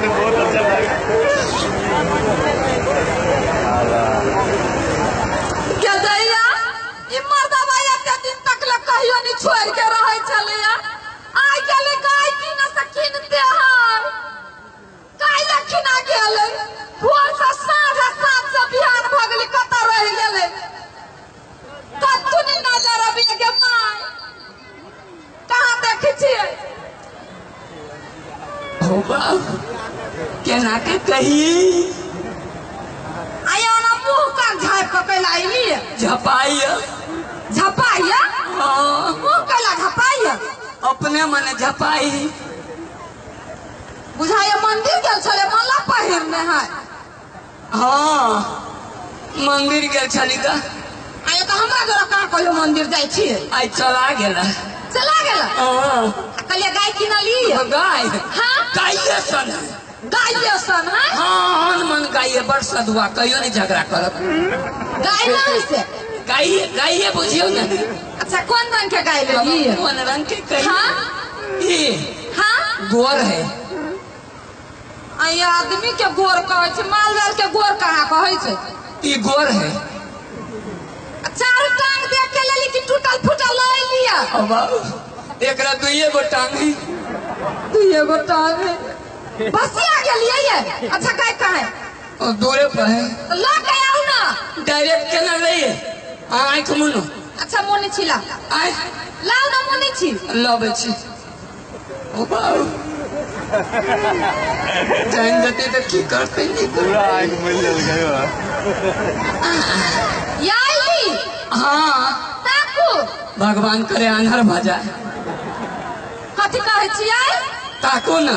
बहुत अच्छा लगा। के दैया ई मर्दबा एते दिन तक ले कहियो नहीं छोड़ के रहै छलैया। आइ गेलै गाय किने से किनते है, काल्हि खिना गेलै भोर से साँझ आ साँझ से बिहान भऽ गेलै, कतऽ रहि गेलै कतहु नहि नजर अबैया। गे माय कहाँ देखै छियै? हो बाप, केना के कही? आइ ओना मुँह कान झाँपि कऽ कैला अयलियै? झपाइया। झपाइया? हाँ। मुँह कैला झपाइया? अपने मने झपाई। बुझाइया मंदिर गेल छलै, माला पहिरने है। हाँ मंदिर गेल छली गा। आइ तऽ हमरा गोरा कहाँ कहियो मंदिर जाइ छियै? आइ चला गेल। चला गेल? हाँ। कहलियै गाय किनली? गाय? हाँ। गाइये सन है। गाइये सन है? हाँ, मन गाइये बड़ सदुआ, कहियो नहीं झगड़ा करत। गाय नहीं से? गाइये गाइये बुझियो ने। अच्छा कौन रंग के गाय लेली? कौन रंग के कही? हाँ? ई हाँ? गोर है। आई आदमी के गोर कहै छै, माल जाल के गोर कहाँ कहै छै? ई गोर है। चारू टांग देख के लेली कि टूटल फूटल लऽ लिया? अब एकरा दुइये गो टांग है। दुइये गो टांग है। बसिया गेलियै ये। अच्छा गाय कहाँ है? और दूरे पर है। तो लऽ के आउ ना। डायरेक्ट केना लइए? आँख मुनु। अच्छा मुनि छी ला। आँख लाउ ना मुनि छी। लबै छी। ओ बाबू जान जते तऽ की करतै? नहीं पूरा आँख मिल गयो। याली। हाँ ताकू। भगवान करे आन्हर भऽ जाए। कथी कहै छियै? ताकू ना।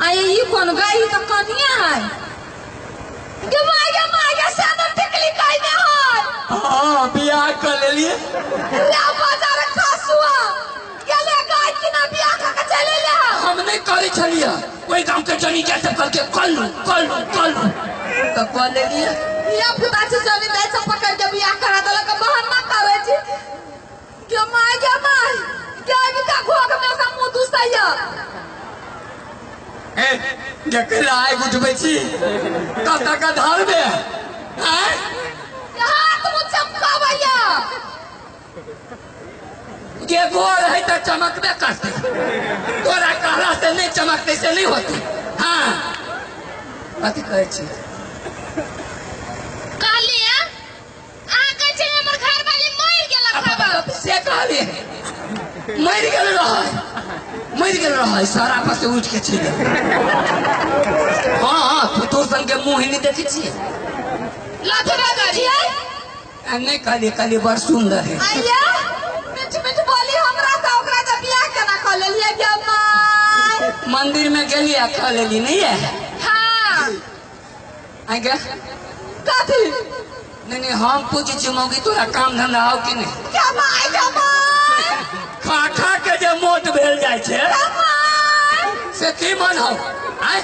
आइ ई कोन गाय? ई तऽ कनिया है। गे माय गे माय गे, सादर टिकली कइने है। हाँ बियाह कर लेलिए। रे बाजार खासुआ गेले गाय किना बियाह कऽ के चलि एलै। हम नहीं करे छलियै, ओहि गाँव के जनी जाय सब कहलकै कर लू कर लू कर लू, तऽ कऽ लेलिए। धिया पुता छै जनी दाइ सब पकड़ के बियाह करा देलक, बहाना करै छी। गे माय गे माय गे, अबिका घोघ में से मुँह दुसैया। ए केकरा आगि उठबै छी? कतऽ के धरबे? आँय हाथ मुँह चमकाबैया। गे गोर है तऽ चमकबे करतै, तोरा कहला से नहीं चमकतै से नहीं होतै। हाँ कथी कहै छी? कहलियै अहाँ कहै छियै हमर घरवाली मरि गेलक खबर। से कहलियै मरि गेल रहै, मरि गेल रहै, सारा पर से उठि के चलि गेल। हाँ हाँ फुतुर सन के मुँह ही नहीं देखै छियै। लथबे करियै? नहीं कहलियै, कहलियै बड़ सुन्दर है। आइया मीठ मीठ बोली हमरा से, ओकरा से बियाह केना कऽ लेलियै गे माय? मंदिर में गेलियै कऽ लेली नहीं है? हाँ। आइ गे कथी? नहीं नहीं हम पूछै छी मौगी तोरा काम धंधा हौ कि नहीं? गे माय गे माय खा खा के जे मोट भेल जाइ छै से की मन हौ? आँय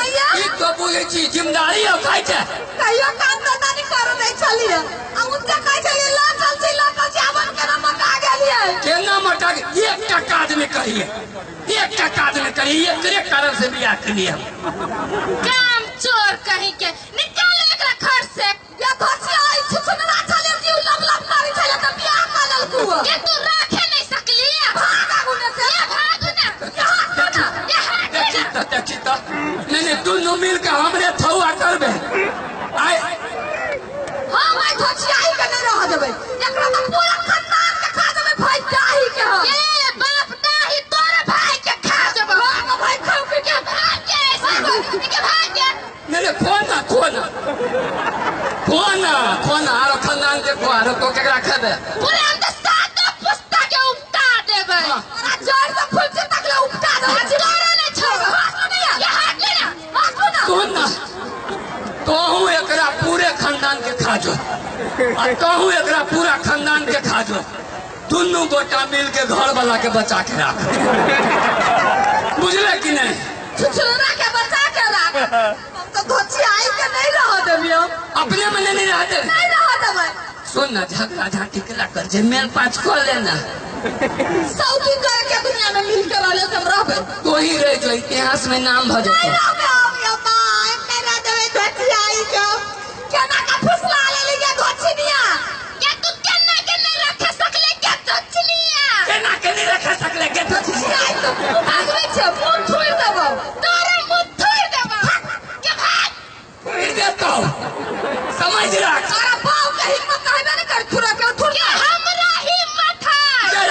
आइया ई तो बुझै छी जिम्मेदारी हौ खाइ छै। कहियो काम धंधा नहीं करै दै छलियै आ उनका कहै छलियै लटल छी लटल छी, आब केना मटा गेलियै? केना मटा? एकटा काज नहि करियै, एकटा काज नहि करियै, एकरे कारण से बियाह केलियै हम। काम चोर कहीं के निकाल एकरा घर से। ये धोछिया आई छुछुनरा छलियै कि उ लब लब करै छलै तऽ बियाह कऽ लेलकू। के तू राखे नहीं सकली? भाग आगू ने से, भाग ना, ये हाथ ना, ये हाथ देखी तऽ देखी तऽ नहीं नहीं दुनू मिल के हमरे थौआ करबे। आइ हम आई धोछिया आई के नहीं रह देबै, एकरा तऽ पूरा खानदान के खा देबै भाई डाही के हम। ए बाप डाही तोरे भाई के खा देबै। हां भाई खाऊ के के भाग के के भाग के। नहीं नहीं खो ना खो ना खो ना खो ना, आरो खानदान के खो, आरो तो केकरा खेबै? पूरा हम तऽ सातो पुस्ता के उपटा देबै। तोरा जड़ से फुलसी तक ले उपटा देबै। तोरा नहीं छोड़बै। हाथ ना, ये हाथ ना, हाथ ना। सुन ना, तोहू एकरा पूरे खानदान के खा जो आ तोहू एकरा पूरा खानदान के खा जो, दुनू गोटा मिल के घर वाला के बचा के राख, बुझले कि नहीं? छुछुनरा के बचा के राख। हम तो धोछिया आई के नहीं रह देबै। हम अपने मने नहीं रह देबै, नहीं रह देबै। सुन ना, झगड़ा झांटी केला कर जे मेल पाँच कऽ लेना। सौती करे के दुनिया में मिल के रहले हम रहबे। तो ही रह जो इतिहास में नाम भ नहीं जेतौ। रहबे हम गे my, मेरा देवे घोचियाई के केना का फुसला लेली गे घोचिनिया। या तू केना के नहीं रख सकले के घोचिनिया? केना के नहीं रख सकले के घोचिनिया? आई तो भागबै छै, मुंह थोड़ि देबौ। तोरे मुंह थोड़ि देबौ। के भाग थोड़ि देतौ, समझ रख। तोरा बाप के हिम्मत हेबे नै कर थुरा के थुर के हमरा हिम्मत है।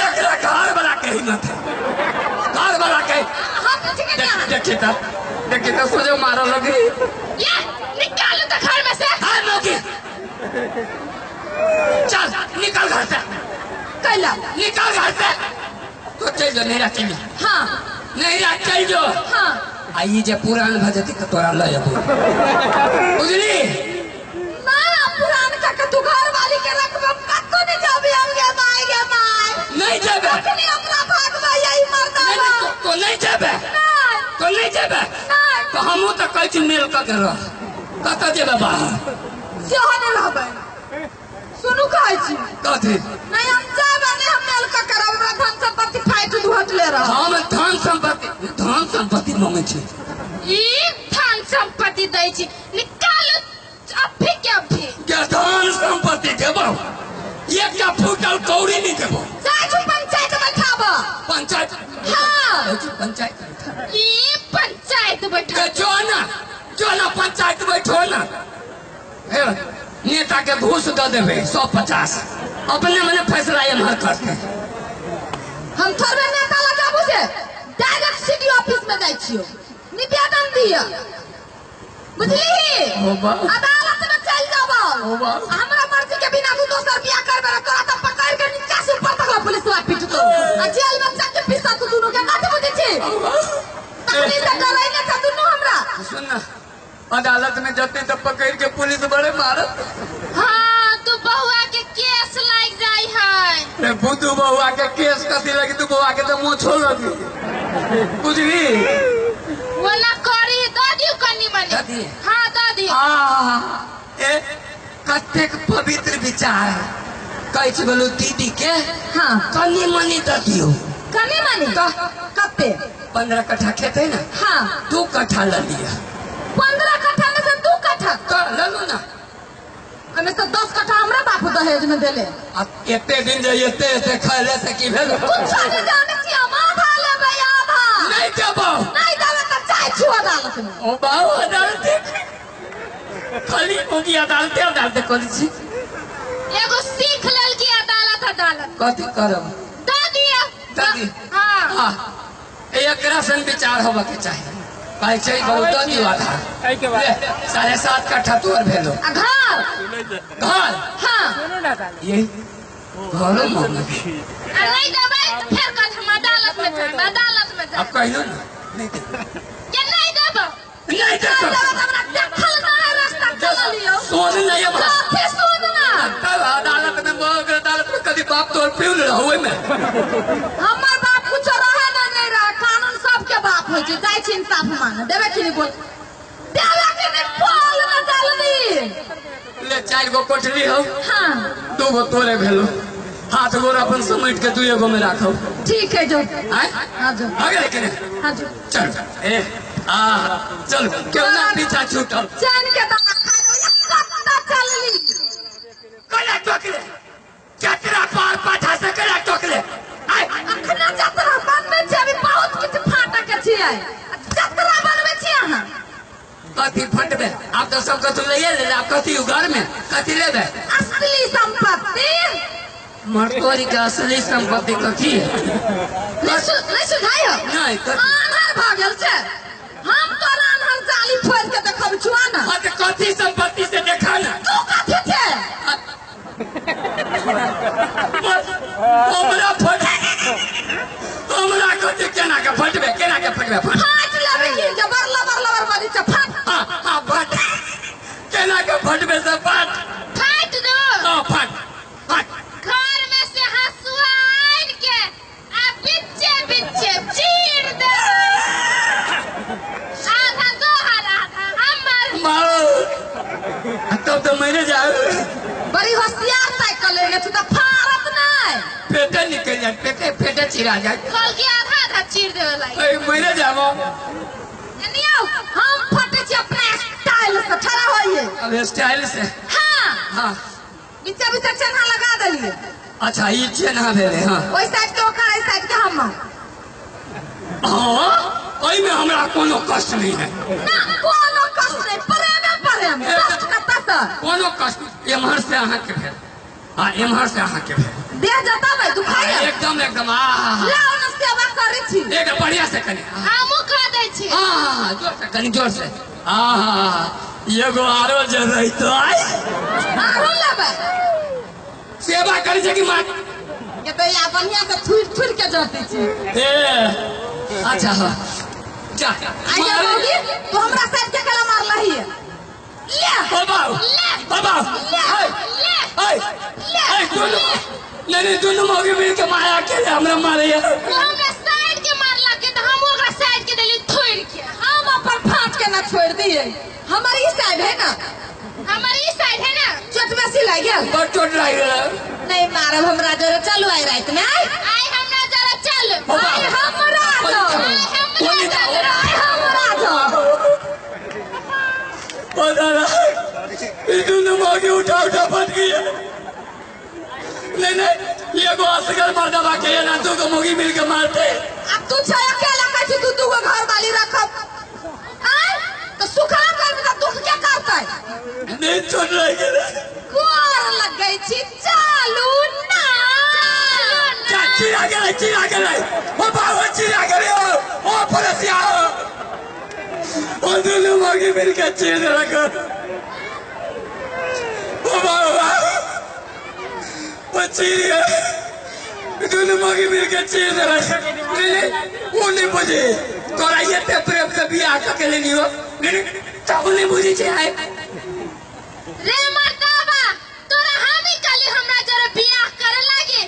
एकरा घर वाला के हिम्मत है, घर वाला के। हम ठीक है ना। देखी त देखी त सोझे मारऽ लगी। ये निकाल तो घर में से। हाँ नौकी चल निकल घर से। कैला निकल घर से तो चल जो नैरा चल जो। हाँ नैरा चल जो। हाँ आ ई जे पुरान भ जेतै त तोरा लऽ जेबौ, बुझली ना? पुरान का के तू घर वाली के रखबे, हम कत्तो नहीं जाबे हम गे my गे my. नहीं जेबे अखनी हमरा भागबै यही मर्दा। नहीं नहीं, तो नहीं जेबे। नहीं तो नहीं जेबे नहीं। तो हमहूँ तऽ कहै छी मेल कऽ के रह, कतऽ जेबे बाहर? सेहो नहि रहबै। सुनू कहै छी। कथी? नहीं हम जाबे नहीं, हम मेल कऽ के रहबै। हमरा धन संपत्ति फाइट दुहटले रह। हम धन संपत्ति मांगै छी। ई धन संपत्ति दै छी, निकाल अभी के अभी। के धन संपत्ति देबौ? एकटा फूटल कौड़ी नहीं देबौ। जाइ छी पंचायत बैठाबऽ। पंचायत? हाँ पंचायत। ई पंचायत बैठा के जो ना, जो ना पंचायत बैठो ना। हे नेता के घूस दऽ देबै 150, अपने मने फैसला एम्हर करतै। हम थोड़बे नेता लग जाबू से डायरेक्ट सिटी ऑफिस में जाइ छियो, निवेदन दिय, बुझली? अदालत में चल जाबो। हमरा मर्जी के बिना तू दोसर बियाह करबे तोरा त पकड़ के नीचा से ऊपर तक पुलिस वा पिटतो आ जेल में चक के पिसा तू दुनू के। कथी बुझै छी? तखनी से डरै ने छ दुनू हमरा। सुन ना, अदालत में जते त पकड़ के पुलिस बड़े मारत। हाँ तू बहुआ के केस लाग जाय है। रे बुद्धू बहुआ के केस कथी लगी? तू बहुआ के त मोछो लगी, बुझली? वला करी द दियो कनी मनी। हाँ the दियो। आ ए कतेक पवित्र विचार कहै छी बोलू दीदी के। हाँ कनी मनी the दियो। कनी मनी कते? 15 कट्ठा खेत है ना। हाँ 2 कट्ठा ल लिया। 15 कट्ठा में से 2 कट्ठा तो ल लू ना। ओहिमे से 10 कट्ठा हमरा बापू दहेज में देले। आ एते दिन जे एते एते खैले से की भेल? कुछो नहीं जाने छी, हम आधा लेबै आधा। नहीं देबौ। नहीं देबै त जाइ छी अदालत में। ओ बाबू अदालत खाली मोगी अदालते अदालते करै छी। एगो सीख लेलकी अदालत अदालत। कथी करब? द दियो। द दियो। हाँ हाँ एकरा सन विचार होबऽ के चाही। कहै छै बहुत दऽ दियौ आधा। 7.5 कट्ठा तोर भेलो। आ घर? घर? हाँ ये घरो मांगै। आ नहीं देबै त फेर कहत हम अदालत में जाएब, अदालत में जाएब। अब कहियो ना नहीं देबै। के नहीं देबौ? नहीं देबौ। हमरा देखल ना है रास्ता चललियो। सोन नहीं अब कथी सोन ना? तब अदालत में मग अदालत में कभी बाप तोर पिउल रहू ओहिमे। हमर बाप कुछो रहे ना नहीं रहे, कानून सबके बाप होइ छै। जाइ छी इंसाफ मांगे, देबै कि नहीं बोल? देबै कि नहीं बोल ना जल्दी। ले 4 गो कोठली हो। हाँ 2 गो तोरे भेलो, हाथ गोर अपन समेट के 2 गो में राखो। ठीक है जो। हाँ जो। आगे के हाँ जो। चल ए आ चल क्यों ना पीछा छूटल। चैन के दाना खा लो या कत्ता चलली। कला टोकले चतरा पार पाछा से कला टोकले। आय अखना चतरा बनबै छी, अभी बहुत किछु फाटक के छियै। चतरा बनबै छी अहाँ कथी फटबे? आप तो सब कथू लइए ले, आप कथी घर में कथी लेबे? असली संपत्ति। मरतोरी के असली संपत्ति कथी है? नहीं सुझाइ हो? नहीं आन्हर भऽ गेल छै। हम तोरा आन्हर जाली फोड़ि के देखब छुआ ना। हाँ तो कथी संपत्ति से देखा ना। तू कथी छै? हमरा फट हमरा कथी केना के फटबे, केना के फटबे? फाट लेबै की जबर लबर लबर बाजै छै। फाट। हाँ हाँ फट केना के फटबे से फाट। फाट दो। हाँ फाट फाट। घर में से हंसुआ आन के आ बिच्चे बिच्चे चीर दे। आधा तोहर आधा हमर। मारो तब तो मरे जाए। बड़ी होशियार तय कर लेने छी त फाड़त नहीं। पेटे निकल जाए पेटे पेटे चिरा जाए कल के आधा आधा चीर देवे लागि ए मरे जाबो नियो हम फटे छी अपना स्टाइल से ठड़ा होइए अब स्टाइल से हां हां बिचा बिचा चन्हा लगा देलिए। अच्छा ई चन्हा भेले। हां ओइ साइड के ओकर एहि साइड के हम। हां ओइ में हमरा कोनो कष्ट नहीं है ना कोनो कष्ट नहीं प्रेम प्रेम कष्ट कत्ता से कोनो कष्ट एम्हर से अहाँ के भेल। हां एम्हर से अहाँ के भेल देह जताबै दुखाइए एकदम एकदम आ लाओ न सेवा करै छी एकदम बढ़िया से कनी हमहूँ कह दै छी। हां जोर से कनी जोर से आ एगो आरो जे रहितो आई आरो लेबै सेवा करै छै कि माँ के तो या बढ़िया से थुर थुर के जते छी ए अच्छा हां जा आइए मौगी तू हमरा साइड के कला मारलही ले ओ बाबू ले ओ बाबू ले हाय ले हाय ले हाय दोनों नहीं नहीं दोनों मौगी मिल के माया अकेले हमरा मारे वो हमरा साइड के मारला के तो हम ओकरा साइड के देली थोड़ के हम अपन फाट के ना छोड़ दिए हमारी साइड है ना हमारी साइड है ना चोट बेसी लागि गेल बड़ चोट लागि गेल नहीं मारब हमरा जरे चलू आई रात में आई आई हमरा जरे चल आई हमरा जरे आई हमरा जरे ओ दादा ई दोनों मौगी उठा उठा फट गई नहीं नहीं ये गो असगर मर्दबा के ना तू को मौगी मिल के मारते अब तू छै अकेला कहै छी तू दू गो घर वाली रखब आय तो सुखला करबी त दुख के करतै नहीं चोट लागि गेल गोर लगै छी चालू ना चिरा गेलै चिरा गेलै ओ बाबा चिरा गेलै ओ पड़ोसिया ओ दोनों मौगी मिल के चीर देलक ओ बाबा ओ चीर गेल दोनों मौगी मिल के चीर देलक नहीं ओ नहीं बुझी तोरा एते प्रेम से बियाह कऽ के लेनी हो नहीं तब नहीं बुझी छै आइ रे मर्दाबा तोरा हामी काली हमरा जरे बियाह करे लागे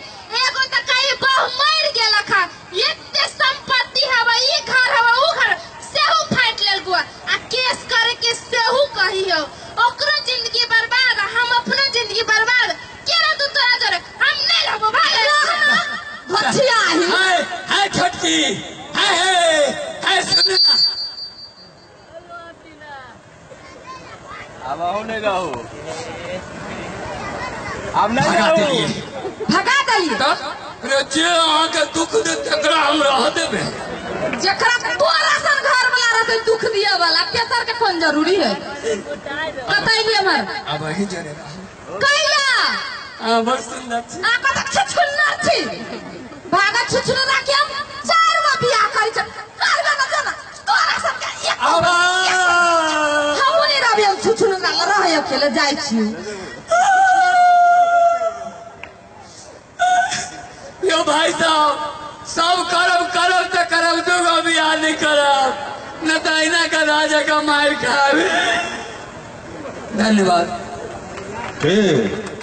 एगो त कहीं बहु मर गेलक हा एते संपत्ति हवा ई घर हवा ऊ घर सेहू फाटि लेल गुआ आ केस करे के सेहू कही हो ओकरो जिंदगी बर्बाद हम अपनो जिंदगी बर्बाद केना तू तोरा जरे हम नहीं रहबो भाई भथिया ही हाय हाय छोटकी हाय हाय हाय सुन ना अब अहूँ नहीं रहू अब नहीं रहू भगा देलिए तो रे जे अहाँ के दुख दे तकरा हम रह देबे जकरा तोरा सन घर वाला रहते दुख दिए वाला तेसर के कोन जरूरी है कतई हमर अब अहीं जरे रहू कैला हां बड़ सुंदर छी आ कत छुछुन्नर छी भागा छुछुन्नर के हम चार गो बियाह करै छै करबे न जाना तोरा सन के एक अब हमहूँ नहीं रहबे हम छुछुन्नर रहे अकेले जाइ छी यो भाई साहब सब करब करब तो करब दूगो बियाह नहीं करब न तो अहिना का राजा का मार खाबे। धन्यवाद। ठीक।